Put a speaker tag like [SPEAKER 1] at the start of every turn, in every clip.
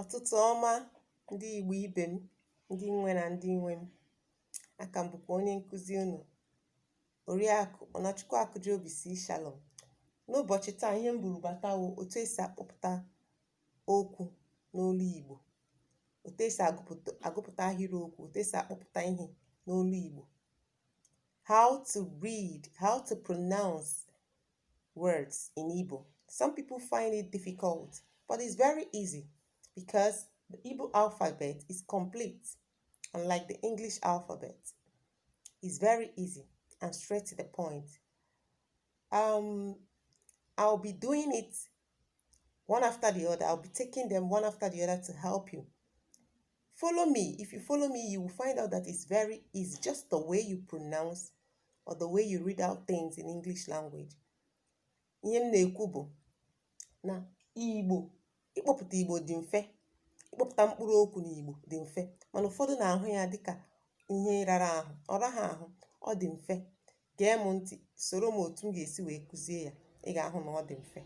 [SPEAKER 1] Ụtụtụ ọma ndị Igbo ibe m, ndị nwe na ndị nwe m. Aka m bụkwa onye nkụzi unu, Oriakụ Ọnachukwu Akụjiobi C. Shalom. N'ụbọchị taa, ihe m buru bata wụ otu esi akpọpụta okwu n'olu Igbo, otu esi agụpụta ahịrịokwu, otu esi akpọpụta ihe n'olu Igbo. How to read, how to pronounce words in Igbo. Some people find it difficult, but it's very easy because the Igbo alphabet is complete, unlike the English alphabet. It's very easy and straight to the point. I'll be doing it one after the other. I'll be taking them one after the other to help you. Follow me. If you follow me, you will find out that it's very easy. Just the way you pronounce or the way you read out things in English language. Ihe m na-ekwu bụ na Igbo, ịkpọpụta Igbo dị mfe, ịkpọpụta mkpụrụ okwu n'Igbo dị mfe, mana ụfọdụ na-ahụ ya dịka ihe rara ahụ. Ọ raghị ahụ, ọ dị mfe. Gee m ntị, soro m otu m ga-esi wee kụzie ya, ị ga-ahụ na ọ dị mfe.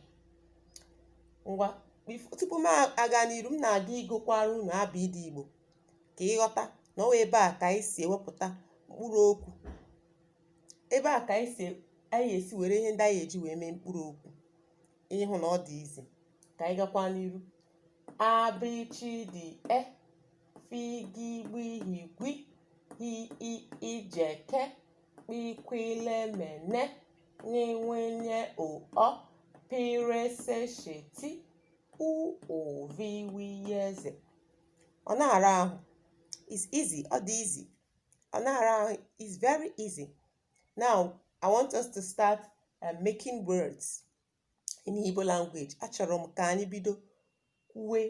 [SPEAKER 1] Ngwa, tupu m aga n'iru, m na-aga ịgụkwara unu abịdịị Igbo ka ị ghọta na ọ wụ ebe a ka anyị si ewepụta mkpụrụ okwu, ebe a ka anyị si anyị esi were ihe ndị anyị eji wee mee mkpụrụ okwu, ịhụ na ọ dị easy. Ka anyị gakwa n'iru. A B C D E F G B H G H I I J K P Q L M N N W N O Ọ P R S Sh T U U V W X. Ọ na-ara ahụ. It's easy. Ọ dị easy. Ọ na-ara ahụ. It's very easy. Now, I want us to start making words in Igbo language. Achọrọ m ka anyị bido kwuwe,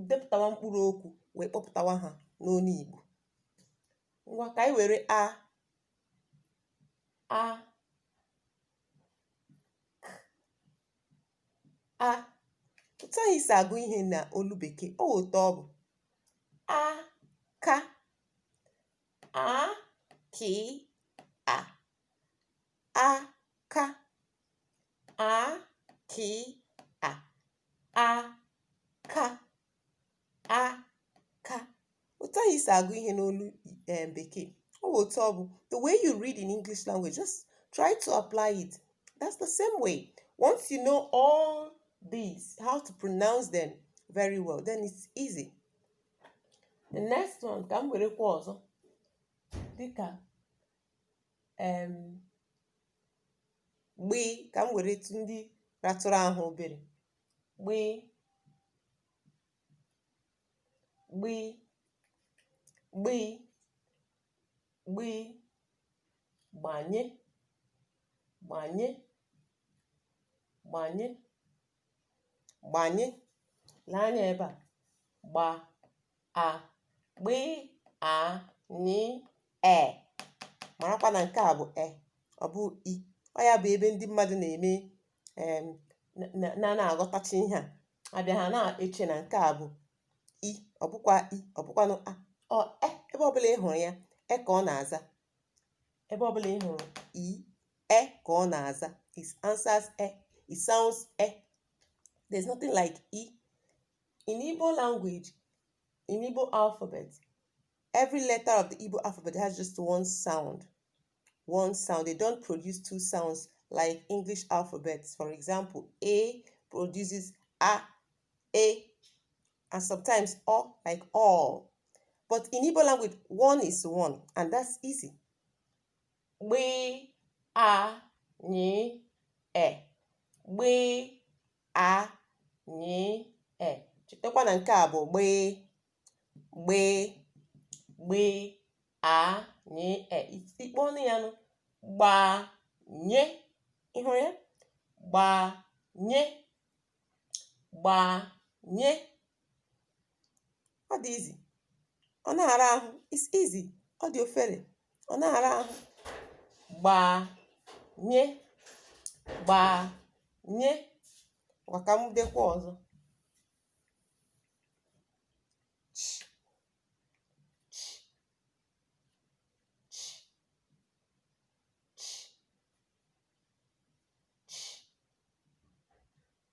[SPEAKER 1] depụtawa mkpụrụ okwu wee kpọpụtawa ha n'onu Igbo. Ngwa, ka anyị were a, a, k, a. Otu anyị si agụ ihe na olu bekee, ọ wụ otu ọ bụ. A, ka, a, k, a, a, ka, a, k, a, a, ka, a, ka. Otu anyị si agụ ihe n'olu bekee, ọ wụ otu ọ bụ. The way you read in English language, just try to apply it. That's the same way. Once you know all these, how to pronounce them very well, then it's easy. The next one, ka m werekwa ọzọ dịka gbị, ka m were tụ ndị ratụrụ ahụ obere. Gbị, gbị, gbị, gbị, gbanye, gbanye, gbanye, gbanye. Lee anya ebe a. Gba, a, gbị, a, nyị, e. Marakwa na nke a bụ e, ọ bụ i. Ọ ya bụ ebe ndị mmadụ na-eme na na-aghọtacha ihe a. Abịa ha na-eche na nke a bụ i, ọ bụkwa i, ọ bụkwanụ a. Ọ e, ebe ọbụla ị hụrụ ya, e ka ọ na-aza. Ebe ọbụla ị hụrụ i, e ka ọ na-aza. It answers e. It sounds e. There's nothing like i. In Igbo language, in Igbo alphabet, every letter of the Igbo alphabet has just one sound. One sound. They don't produce two sounds like English alphabets. For example, A produces A, E, and sometimes O, like all. But in Igbo language, one is one, and that's easy. B, A, N, E. B, A, N, E. Chetakwa na nke a bụ gb, gb, gb, a, n, e. Ikpe ọnụ ya nụ, gbanye. Ị hụrụ ya? Gbanye, gbanye. Ọ dị easy. Ọ na-ara ahụ. It's easy. Ọ dị ofere. Ọ na-ara ahụ. Gbanye, gbanye. Ngwa, ka m dekwa ọzọ. Ch, ch, ch, ch, ch,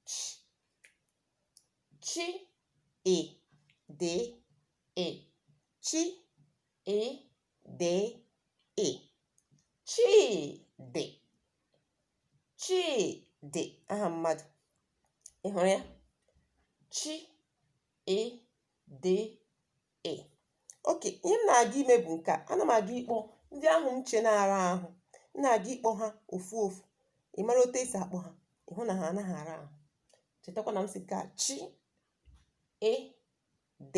[SPEAKER 1] ch, chi, ị, D E. Chi E D E. Chidị. Chidị, aha mmadụ. Ị hụrụ ya? Chi E D E. Okay, ihe m na-aga ime bụ nke a. Ana m aga ịkpọ ndị ahụ m che na-ara ahụ. M na-aga ịkpọ ha ofu ofu. Ị mara otu esi akpọ ha, ị hụ na ha anaghị ara ahụ. Chetakwa na m sị nke a chi e d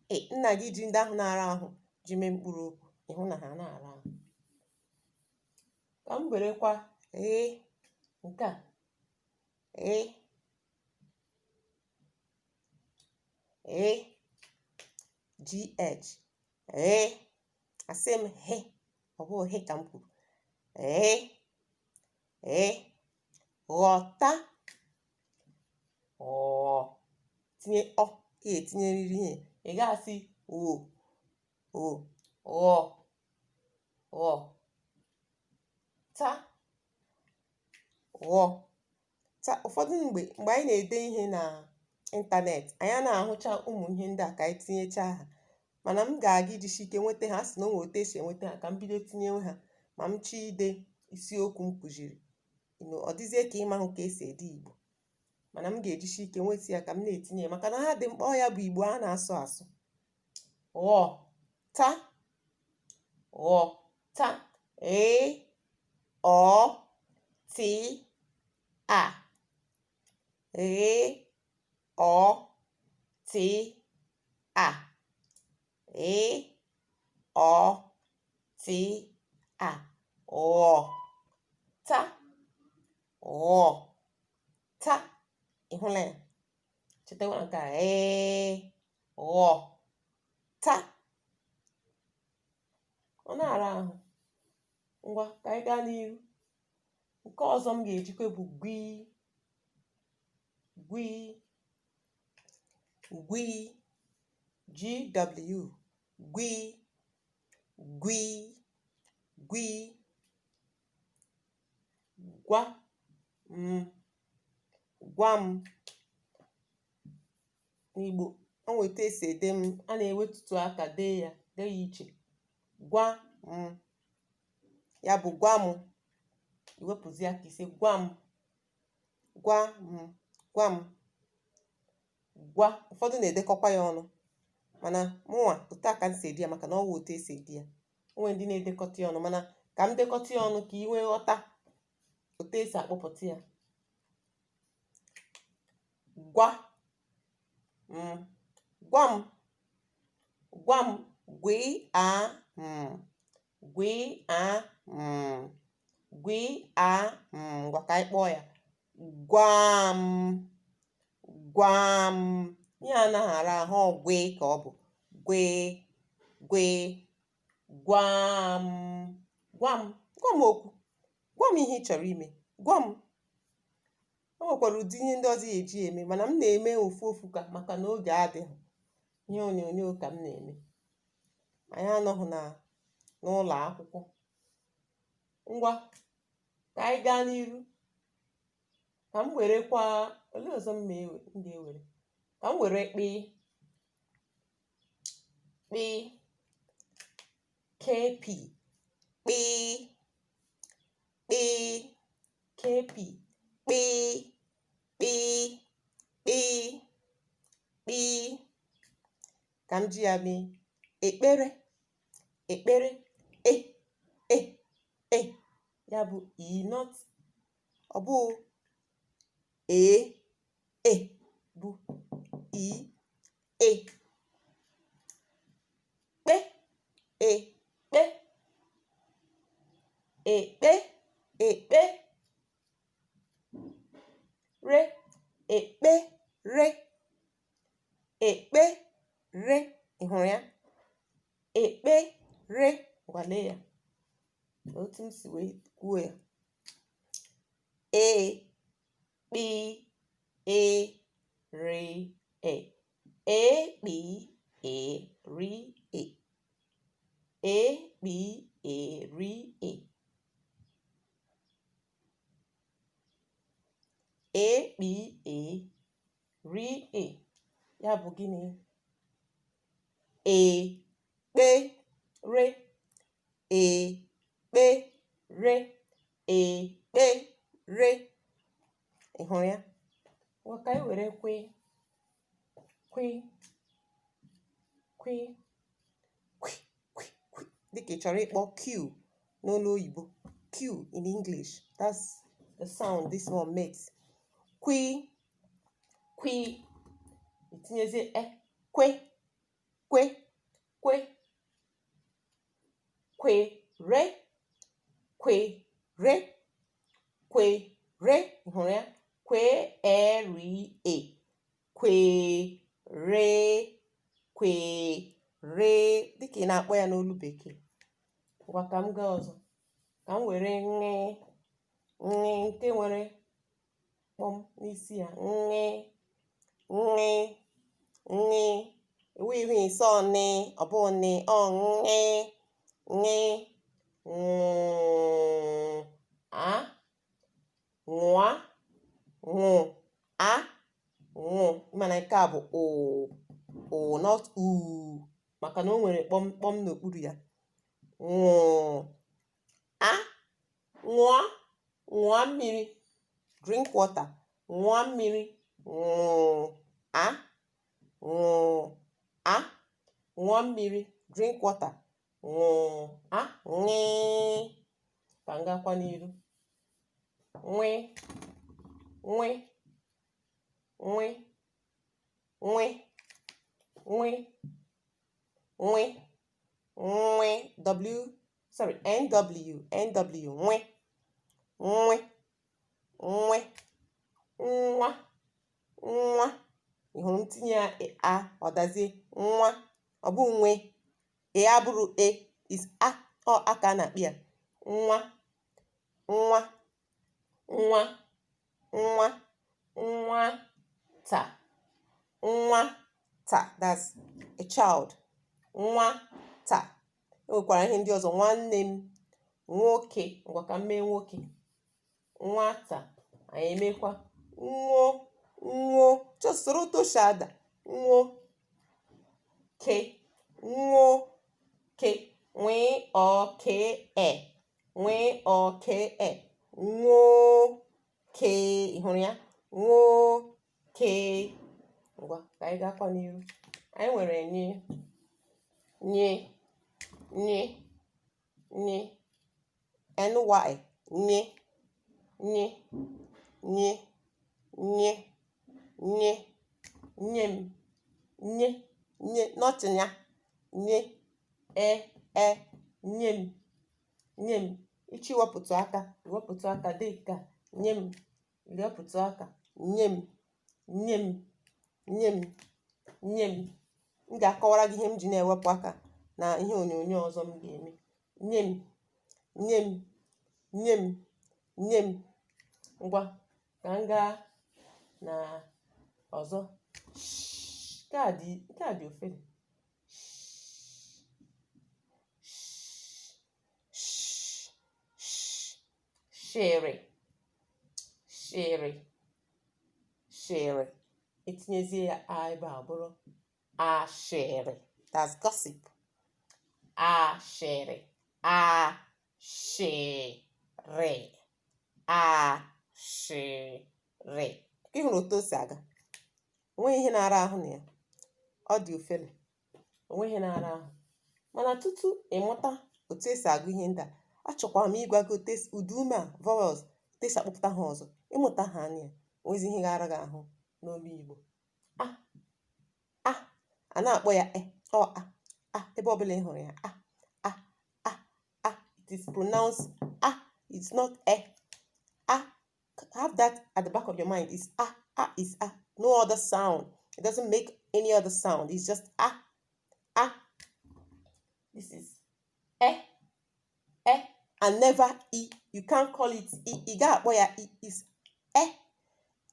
[SPEAKER 1] e. M na-aga iji ndị ahụ na-ara ahụ ji mee mkpụrụ okwu, ị hụ na ha anaghị ara ahụ. Ka m werekwa e nke a e e gh e. Asị m he, ọ bụghị he ka m kwuru. E e ghọta ọ tinye ọ ị ga-etinyerịrị ihe. Ị gaghị asị o o ghọ ghọ ta ghọ ta. Ụfọdụ mgbe mgbe anyị na-ede ihe na ịntanetị, anyị anaghị ahụcha ụmụ ihe ndị a ka anyị tinyechaa ha, mana m ga-aga ijisi ike nweta ha. A sị na o nwere otu esi enweta ha, ka m bido tinyewe ha ma m chọọ ide isiokwu m kụziri. Ọ dịzie ka ịma hụ ka esi ede Igbo, mana m ga-ejisi ike nweta ya ka m na-etinye ya, maka na ha dị mkpa. Ọ ya bụ Igbo a na-asụ asụ. Ghọ ta ghọ ta e ọ t a e ọ t a e ọ t a ghọ ta ghọ ta. Ị hụla ya? Chetakwa nke a ee ghọ ta. Ọ na-ara ahụ. Ngwa, ka anyị gaa n'iru. Nke ọzọ m ga-ejikwa bụ gwi gwi gwi gw gwi gwi gwi. Gwa m gwa m. N'Igbo, o nwere etu esi ede m, a na-ewetutu aka dee ya, dee ya iche. Gwa m ya bụ gwa m. Iwepụzi aka ise, gwa m gwa m gwa m gwa. Ụfọdụ na-edekọkwa ya ọnụ, mana mụnwa otu a ka m si ede ya, maka na ọ wụ otu esi ede ya. O nwere ndị na-edekọta ya ọnụ, mana ka m dekọta ya ọnụ ka ị nwee ghọta otu esi akpọpụta ya. Gwa m gwa m gwa m gwi a m gwi a m gwi a m. Ngwa, ka anyị kpọọ ya. Gwa m gwa m. Ihe anaghị ara ahụ, ọ gwe ka ọ bụ gwe gwe. Gwa m gwa m gwa m okwu, gwa m ihe ị chọrọ ime, gwa m. O nwekwara ụdị ihe ndị ọzọ ya eji eme, mana m na-eme ofu ofu ka maka na oge adịghị. Ihe onyonyo ka m na-eme, anyị anọghị na n'ụlọ akwụkwọ. Ngwa, ka anyị gaa n'iru. Ka m werekwa olee ọzọ m ga-ewere? Ka m were kpị kpị kp kpị kpị kp kpị kpị kpị kpị. Ka m ji ya mee ekpere ekpere e e e ya bụ e, not ọ bụ e e bụ i e kpe ekpe ekpe ekpe re ekpe re ekpe re. Ị hụrụ ya? Ekpe re. Ngwa, lee ya otu m si wee kwuo ya. E kp e r e e kp e r e e kp e r e e kp e r e. Ya bụ gịnị? E kpe re, e kpe re, e kpe re. Ị hụrụ ya? Ngwa ka anyị were kwe, kwe, kwe, kwi, kwi, kwi, dịka ị chọrọ ịkpọ Q n'olu oyibo, Q in English. That's the sound this one makes. Kwi, kwi, itinyezie e, kwe, kwe, kwe, kwe, re, kwe, re, kwe, re. Ị hụrụ ya? Kwe, e, ri, e, kwe, re, kwe, re, dịka ị na-akpọ ya n'olu bekee. Ngwa ka m gaa ọzọ. Ka m were ṅ, ṅ nke nwere kpọm n'isi ya. Ṅ, ṅ, ṅ. Enweghị ihe ise ọ nị, ọ bụ nị, ọ ṅ, ṅ, ṅ, a, ṅụa, ṅụ, a, ṅụ. Mana nke a bụ ụ, ụ, not u, maka na o nwere kpọm kpọm n'okpuru ya. Ṅụ, a, ṅụọ, ṅụọ mmiri, drink water, ṅụọ mmiri, ṅụ, a, ṅụ, a, ṅụọ mmiri, drink water, ṅụ, a, ṅị. Ka m gakwa n'iru. Nwi, nwi, nwi, nwi, nwi, nwi, nwi, W, sorry, NW, NW, nwi, nwi, nwi, nwa, nwa. Ị hụrụ m tinye ya a, ọ dazie nwa, ọ bụ nwe, e abụrụ e, is a, ọ a ka a na-akpị ya. Nwa, nwa, nwa, nwa, nwata, nwata, that's a child. Nwata. E nwekwara ihe ndị ọzọ. Nwanne m nwoke, ngwa ka m mee nwoke. Nwata, anyị emekwa nwo, nwo, just soro otu o si ada. Nwo, ke, nwo, ke, nwee ọ ke e, nwee ọ ke e, nwoke. Ị hụrụ ya? Nwoke. Ngwa ka anyị gakwa n'iru. Anyị nwere nye, nye, nye, nye, ny, nye, nye, nye, nye, nye, nye m, nye, nye, not nya, nye, e, e, nye m, nye m. Ịchọ iwepụtụ aka, iwepụtụ aka dị ka nye m, iwepụtụ aka, nye m, nye m, nye m, nye m. M ga-akọwara gị ihe m ji na-ewepụ aka na ihe onyonyo ọzọ m ga-eme. Nye m, nye m, nye m, nye m. Ngwa ka m gaa na ọzọ. Nke a dị, nke a dị ofere. Sh, sh, shịrị, shịrị, shịrị. Etinyezie ya a ebe a, ọ bụrụ ashịrị. That's gossip. Ashịrị, ashịrị, ashịrị. Ị hụrụ otu o si aga? Onweghị ihe na-ara ahụ na ya. Ọ dị ofere. Onweghị ihe na-ara ahụ. Mana tutu ị mụta otu esi agụ ihe ndị a, achọkwara m ịgwa gị otu esi ụdaume a, vowels, otu esi akpọpụta ha ọzọ. Ịmụta ha anya ya, onwezi ihe ga-ara gị ahụ n'olu Igbo. A, a, a na-akpọ ya e, ọ a, a, ebe ọbụla ị hụrụ ya, a, a, a, a. It is pronounced a, it's not e. A, have that at the back of your mind. It's a, a is a, no other sound. It doesn't make any other sound. It's just a, a. This is e, e, and never e. You can't call it e. Ị ga-akpọ ya e. It's e,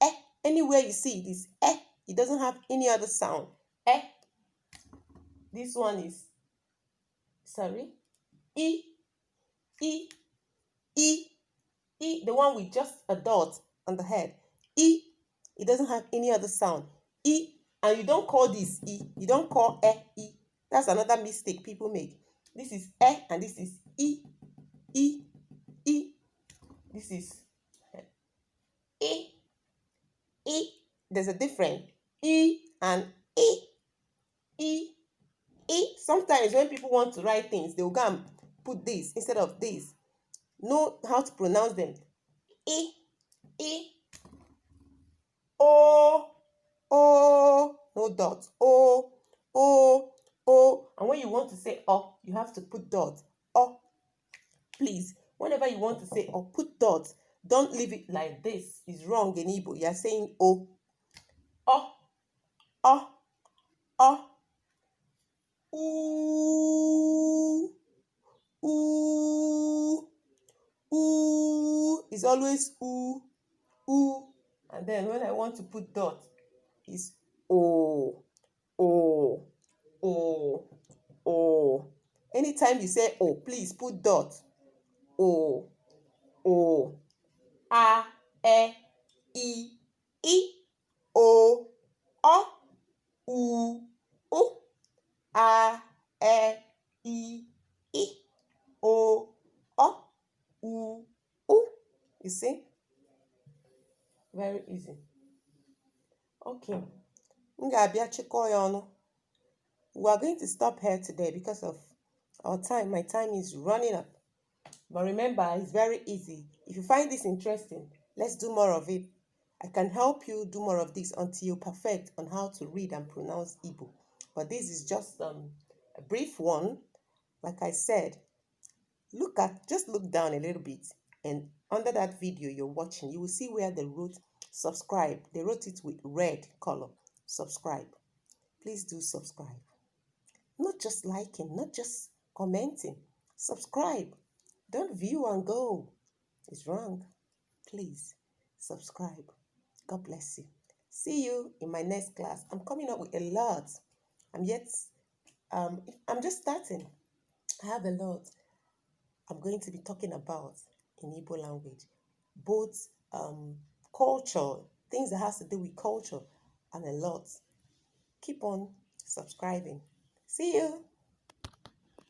[SPEAKER 1] e. Anywhere you see it is e. It doesn't have any other sound. E. This one is, sorry, e, e, e, e, the one with just a dot on the head. E, it doesn't have any other sound. E, and you don't call this e. You don't call e, e. That's another mistake people make. This is E and this is I, I, I. This is I, I. There's a difference. I and I, I, I. Sometimes when people want to write things, they'll go and put this instead of this. Know how to pronounce them. I, I, O, O, no dot. O, O, O. And when you want to say O, you have to put dot. O. Please, whenever you want to say O, put dot. Don't leave it like this. It's wrong in Igbo. You are saying O. O, O, O. U, U, U. It's always U, U. And then when I want to put dot, it's O, O, O, O. Anytime you say O, please put dot. O, O, A, E, I, I, O, O, U, U, A, E, I, I, O, O, U, U. You see? Very easy. Okay. M ga-abịa chịkọọ ya ọnụ. We are going to stop here today because of our time. My time is running up. But remember, it's very easy. If you find this interesting, let's do more of it. I can help you do more of this until you perfect on how to read and pronounce Igbo. But this is just a brief one. Like I said, just look down a little bit, and under that video you're watching, you will see where they wrote subscribe. They wrote it with red color. Subscribe. Please do subscribe. Not just liking, not just commenting. Subscribe. Don't view and go. It's wrong. Please subscribe. God bless you. See you in my next class. I'm coming up with a lot. I'm just starting. I have a lot I'm going to be talking about in Igbo language. Both culture, things that has to do with culture, and a lot. Keep on subscribing. See you.